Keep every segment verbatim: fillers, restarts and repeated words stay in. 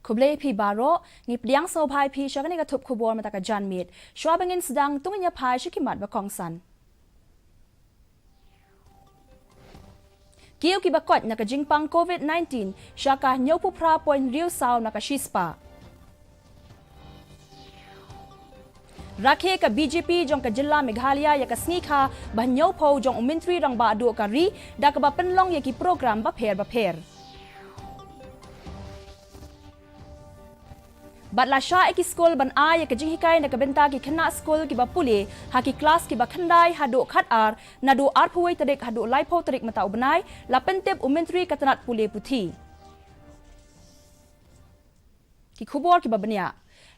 Khublei phi baroh, ngi pdiang sngewbha ïa phi sha kane ka thup khubor mynta ka janmiet. Shuwa ba ngin sdang, to ngin ïa phai sha ki mat ba kongsan. Kiew kiba koit na ka jingpang COVID nineteen sha ka hynñiewphew phra point hynriew saw na ka shispah. Rakhe ka BJP jong ka jylla Meghalaya ïa ka sngi kha ba hynñiewphew jong u Myntri Rangbah Duh ka ri da kaba pynlong ïa ki program bapher bapher. Bad la shah ïa ki skul ban ai ïa ka jinghikai na ka bynta ki khynnah skul kiba pule ha ki klas kiba khyndai haduh khatar, naduh arphew wei tarik haduh laiphew tarik mynta u bnai, la pyntip u Myntri ka tnat pule puthi. Ki khubor kiba bniah.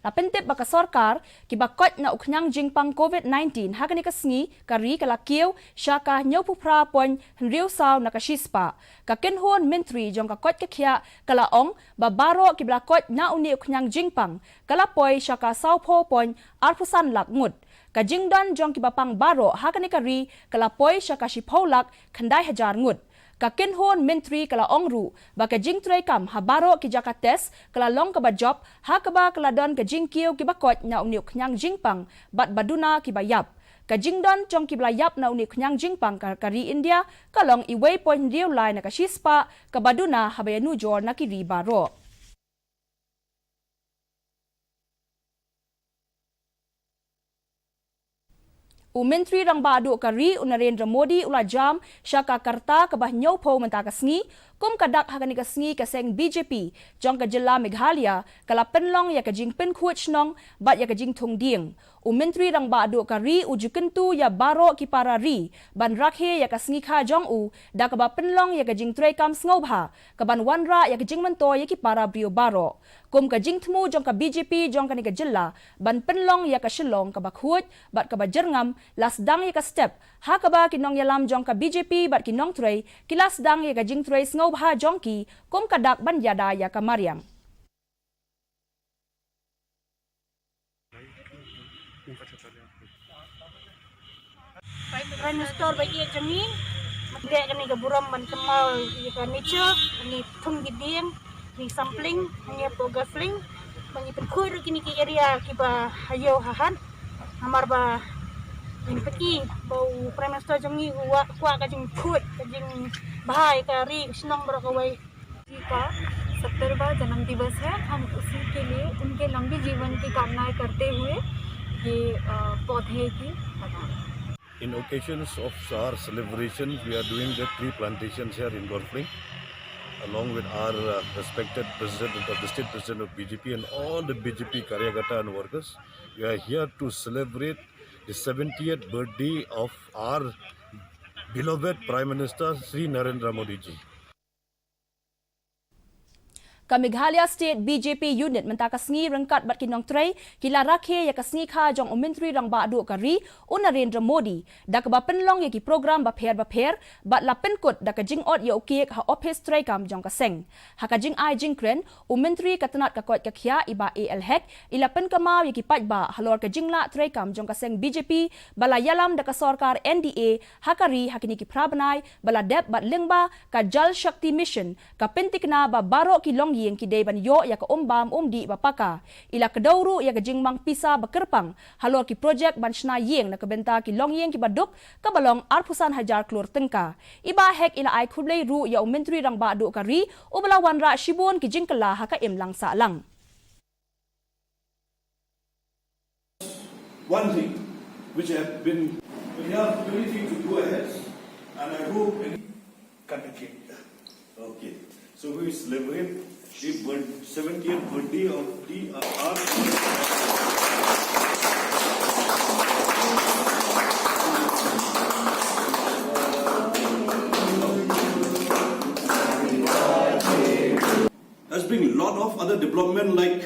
La pyntip ba ka sorkar, kiba koit na u khñiang jingpang COVID nineteen ha kane ka sngi, ka ri ka la kiew sha ka hynñiewphew phra point hynriew saw na ka shispah. Ka kynhun Myntri jong ka koit ka khiah ka la ong ba baroh kiba la koit na une u khñiang jingpang ka la poi sha ka sawphew point arphew san lak ngut. Ka jingdon jong kiba pang baroh ha kane ka ri ka la poi sha ka shiphew lak khyndai hajar ngut. Ka kynhun Myntri ka la ong ruh ba ka jingtreikam ha baroh ki jaka test ka la long kaba jop, ha kaba ka la don ka jingkiew kiba koit na une u khñiang jingpang bad ba duna kiba ïap. Ka jingdon jong kiba la ïap na une u khñiang jingpang ka, ka ri India ka long uwei point hynriew lai na ka shispah, kaba duna haba ïanujor na ki ri baroh. U Myntri Rangbah Duh ka ri, u Narendra Modi, u la jam sha ka karta kaba hynñiewphew mynta ka sngi, kum ka dak ha kane ka sngi ka seng BJP jong ka jylla Meghalaya ka la pynlong ïa ka jingpynkhuid shnong bad ïa ka jingthung dieng. U Myntri Rangbah Duh ka ri u ju kyntu ïa baroh ki para ri ban rakhe ïa ka sngi kha jong u da kaba pynlong ïa ka jingtreikam sngewbha kaban wanrah ïa ka jingmyntoi ïa ki para briew baroh. Kum ka jingthmu jong ka BJP jong kane ka jylla ban pynlong ïa ka Shillong kaba khuid bad kaba jyrngam, la sdang ïa ka step ha kaba ki nongïalam jong ka BJP bad ki nongtrei ki la sdang ïa ka jingtrei sngewbha jong ki kum ka dak ban ïada ïa ka mariang. Prime Minister ba ïeit jong ngi, mynta kane ka burom ban kynmaw ïa ka nature, ngi thung ki dieng, ngi sampling, ngi hapoh Gathling, ba ngi pynkhuid ruh kine ki area kiba ha ïew ha hat. Namar ba ngi peit ba u Prime Minister jong ngi u kwah, kwah ka jingkhuid, ka jingbha ïa ka ri, ka shnong baroh kawei. जी का सत्तरवां जन्म दिवस है। हम उसी के लिए उनके लंबे जीवन की कामनाएं करते हुए ये, अ, पौधे की लगाएं। In occasions of our celebrations, we are doing the tree plantations here in Gathling, along with our, uh, respected president of the state president of BJP and all the BJP karyakata and workers. We are here to celebrate the seventieth birthday of our beloved Prime Minister Shri Narendra Modi ji. Ka Meghalaya State BJP Unit mynta ka sngi ryngkat bad ki nongtrei ki la rakhe ïa ka sngi kha jong u Myntri Rangbah Duh ka ri, u Narendra Modi, da kaba pynlong ïa ki program bapher bapher bad la pynkut da ka jingot ïa u cake ha ophis treikam jong ka seng. Ha ka jingai jingkren, u Myntri ka tnat ka koit ka khiah i Bah A L Hek i la pynkynmaw ïa ki paidbah halor ka jinglah treikam jong ka seng BJP ba la ïalam da ka sorkar NDA ha ka ri ha kine ki phra bnai ba la dep bad lyngba ka Jal Shakti Mission, ka pynthikna ba baroh ki longïing ki dei ban ïoh ïa ka um bam um dih ba paka. I la kdew ruh ïa ka jingmang pisa ba kyrpang halor ki projek ban shna ïing na ka bynta ki longïing kiba duk, kaba long arphew san hajar klur tyngka. I Bah Hek i la ai khublei ruh ïa u Myntri Rangbah Duh ka ri uba la wanrah shibun ki jingkylla ha ka imlang sahlang. One thing which have been, we have many things to go ahead, and I hope any can be clear. Okay. So we celebrate the birth-, seventieth birthday of the, uh, our There's been a lot of other development like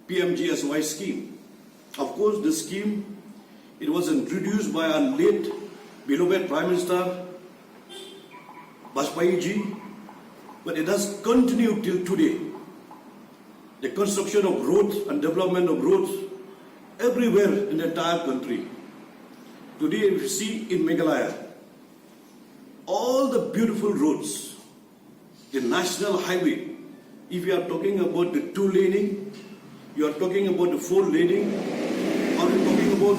P M G S Y scheme. Of course, this scheme, it was introduced by our late beloved Prime Minister Vajpayee ji, but it has continued till today. The construction of roads and development of roads everywhere in the entire country. Today, if you see in Meghalaya, all the beautiful roads, the national highway, If you are talking about the two laning, you are talking about the four laning, are you talking about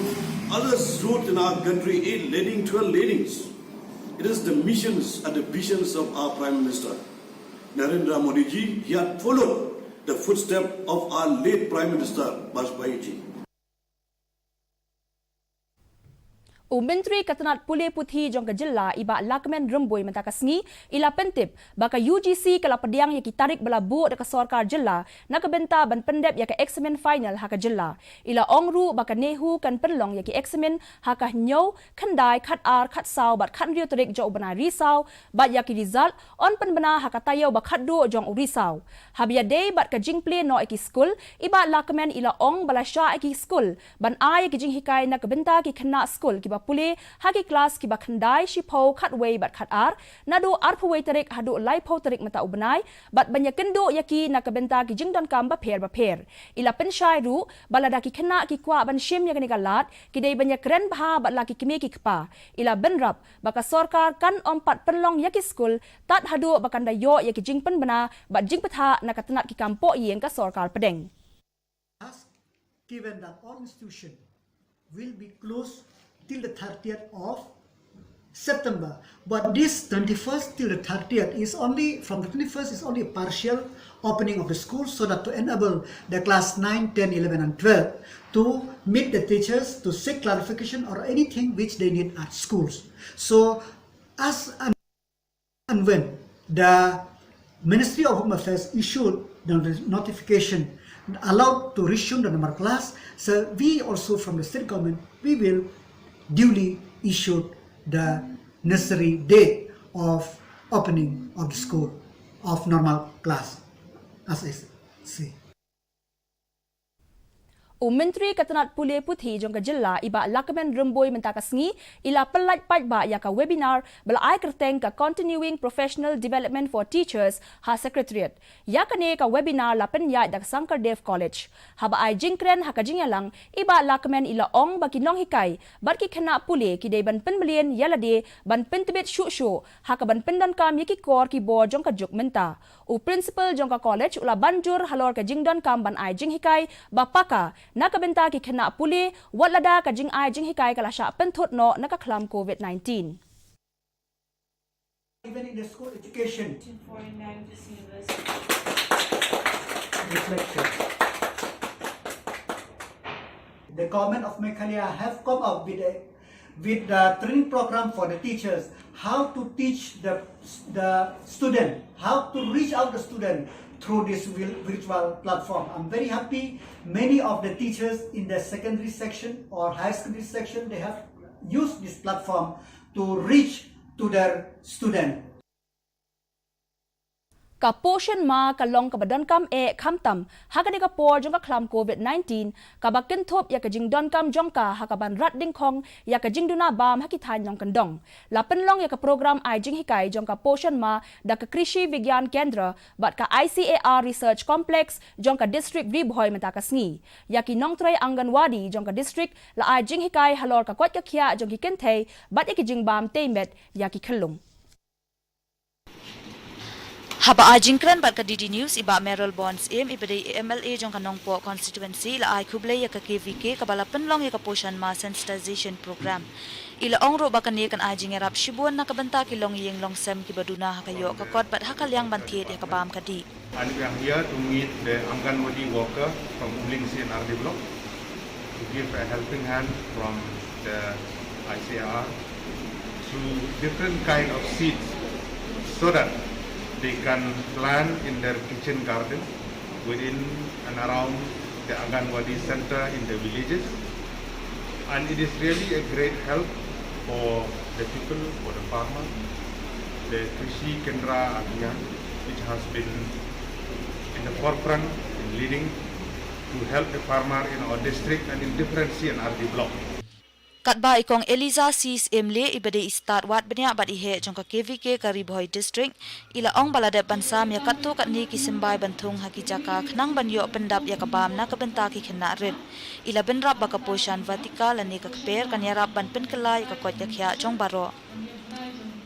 other route in our country, eight laning, twelve lanings? It is the missions and the visions of our Prime Minister, Narendra Modi ji. He had followed the footstep of our late Prime Minister, Vajpayee ji. U Myntri ka tnat pule puthi jong ka jylla i Bah Lahkmen Rymbui mynta ka sngi i la pyntip ba ka U G C ka la pdiang ïa ki tarik ba la buh da ka sorkar jylla na ka bynta ban pyndep ïa ka eksamin final ha ka jylla. I la ong ruh ba ka NEHU kan pynlong ïa ki eksamin ha ka hynñiew, khyndai, khatar, khatsaw bad khathynriew tarik jong u bnai Risaw bad ïa ki result yn pynbna ha ka taïew ba khatduh jong u Risaw. Haba ïadei bad ka jingplie noh ïa ki skul, i Bah Lahkmen i la ong ba la shah ïa ki skul ban ai ïa ki jinghikai na ka bynta ki khynnah skul kiba pule ha ki klas kiba khyndai, shiphew, khatwei bad khatar naduh arphew wei tarik haduh laiphew tarik mynta u bnai, bad ban ïakynduh ïa ki na ka bynta ki jingdonkam bapher bapher. I la pynshai ruh ba lada ki khynnah ki kwah ban shim ïa kane ka lad, ki dei ban ïakren bha bad la ki kmie ki kpa. I la bynrap ba ka sorkar kan ym pat pynlong ïa ki skul tad haduh ba kan da ïoh ïa ki jingpynbna bad jingpynthah na ka tnat ki kam pohïing ka sorkar pdeng. Ask, given that all institution will be closed till the thirtieth of September, but this twenty-first till the thirtieth is only, from the twenty-first is only a partial opening of the school, so that to enable the class nine, ten, eleven and twelve to meet the teachers to seek clarification or anything which they need at schools. So as an and when the Ministry of Home Affairs issued the notification allowed to resume the normal class, so we also from the state government, we will duly issue the necessary date of opening of the school of normal class, as I say. U Myntri ka tnat pule puthi jong ka jylla i Bah Lahkmen Rymbui mynta ka sngi i la pyllait paidbah ïa ka webinar ba la ai kyrteng ka Continuing Professional Development for Teachers ha Secretariat. Ïa kane ka webinar la pynïaid da ka Sankardev College. Haba ai jingkren ha ka jingïalang, i Bah Lahkmen i la ong ba ki nonghikai bad ki khynnah pule ki dei ban pynmlien ïa lade ban pyntbit shuh shuh ha kaban pyndonkam ïa ki kor ki bor jong ka juk mynta. U principal jong ka college u la ban jur halor ka jingdonkam ban ai jinghikai ba paka na ka bynta ki khynnah pule, wat lada ka jingai jinghikai ka la shah pynthut noh na ka khlam covid nineteen. Even in the school education. Reflection. The government of Meghalaya have come up with a with the training program for the teachers, how to teach the, the student, how to reach out the student through this vil- virtual platform. I'm very happy. Many of the teachers in the secondary section or higher secondary section, they have used this platform to reach to their student. Ka Poshan Ma ka long kaba donkam eh khamtam ha kane ka por jong ka khlam covid nineteen, kaba kynthup ïa ka jingdonkam jong ka ha kaban rat dyngkhong ïa ka jingduna bam ha ki thaiñ nongkyndong. La pynlong ïa ka program ai jinghikai jong ka Poshan Ma da ka Krishi Vigyan Kendra bad ka I C A R Research Complex jong ka district Ri Bhoi mynta ka sngi. Ïa ki nongtrei Anganwadi jong ka district la ai jinghikai halor ka koit ka khiah jong ki kynthei bad ïa ki jingbam tei met ïa ki khyllung. Haba ai jingkren bad ka D D News, i Bah Mayralborn Syiem, iba dei i M L A jong ka Nongpoh constituency, la ai khublei ïa ka K V K kaba la pynlong ïa ka Poshan Ma sensitization program. I la ong ruh ba kane kan ai jingïarap shibun na ka bynta ki longïing longsem kiba duna ha ka ïoh ka kot bad ha ka liang ban thied ïa ka bam ka dih. And we are here to meet the Anganwadi worker from Umling C and R D block to give a helping hand from the I C A R through different kind of seeds so that they can plant in their kitchen garden within and around the Anganwadi center in the villages. And it is really a great help for the people, for the farmer. The Krishi Kendra Abhiyan, which has been in the forefront in leading to help the farmer in our district and in different C and R D block. Katba i Kong Eliza C Syiem Leh, iba dei i stad wad bniah bad i heh jong ka K V K ka Ri Bhoi District, i la ong ba la dep ban sam ïa katto katne ki symbai ban thung ha ki jaka khnang ban ïoh pyndap ïa ka bam na ka bynta ki khynnah rit. I la bynrap ba ka Poshan Vatika lane ka kper kan ïarap ban pynkylla ïa ka koit ka khiah jong baroh.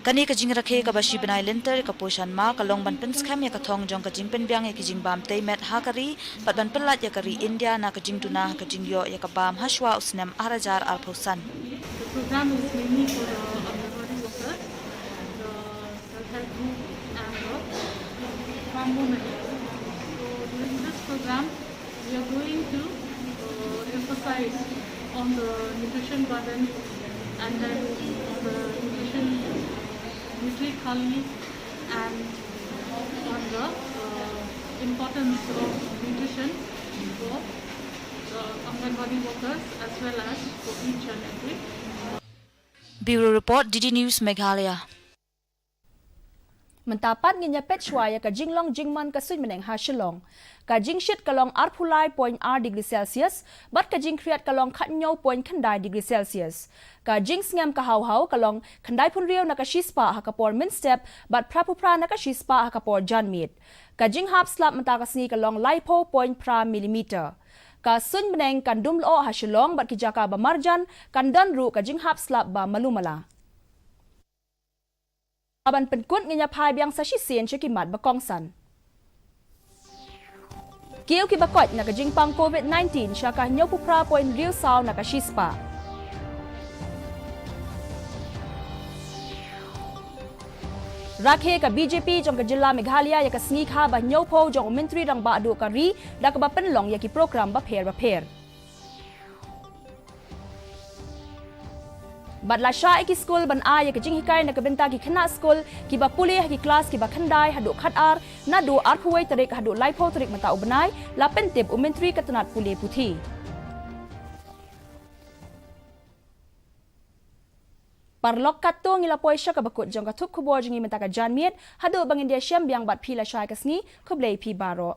Kane ka jingrakhe kaba shi bnai lynter ïa ka Poshan Maah ka long ban pynskhem ïa ka thong jong ka jingpynbiang ïa ki jingbam tei met ha ka ri bad ban pynlait ïa ka ri India na ka jingduna ha ka jingïoh ïa ka bam hashwa u snem ar hajar arphew san. The program is mainly for the Anganwadi workers, the self-help group and the farm women. So during this program, we are going to uh, emphasize on the nutrition burden and then on the nutrition, nutri-thali and on the uh, importance of nutrition for the Anganwadi workers as well as for each and every. Bureau Report, D D News Meghalaya. Mynta pat ngin ïa peit shuwa ïa ka jinglong jingman ka suiñ bneng ha Shillong. Ka jingshit ka long arphew lai point ar degree Celsius, bad ka jingkhriat ka long khathynñiew point khyndai degree Celsius. Ka jingsngem ka haw haw ka long khyndaiphew hynriew na ka shispah ha ka por mynstep, bad phraphew phra na ka shispah ha ka por janmiet. Ka jinghap slap mynta ka sngi ka long laiphew point phra millimeter. Ka suiñ bneng kan dum lyoh ha Shillong bad ki jaka ba marjan, kan don ruh ka jinghap slap ba malu mala. Ban pynkut ngin ïa phai biang sa shisien sha ki mat ba kongsan. Kiew kiba koit na ka jingpang covid nineteen sha ka hynñiewphew phra point hynriew saw na ka shispah. Rakhe ka B J P jong ka jylla Meghalaya ïa ka sngi kha ba hynñiewphew jong u Myntri Rangbah Duh ka ri da kaba pynlong ïa ki program bapher bapher. Bad la shah ïa ki skul ban ai ïa ka jinghikai na ka bynta ki khynnah skul kiba pule ha ki klas kiba khyndai haduh khatar, naduh arphew wei tarik haduh laiphew tarik mynta u bnai, la pyntip u Myntri ka tnat pule puthi. Paralok, katto ngi la poi sha kaba kut jong ka thup khubor jong ngi mynta ka janmiet, haduh ba ngin ïa shem biang bad phi lashai ka sngi, khublei phi baroh.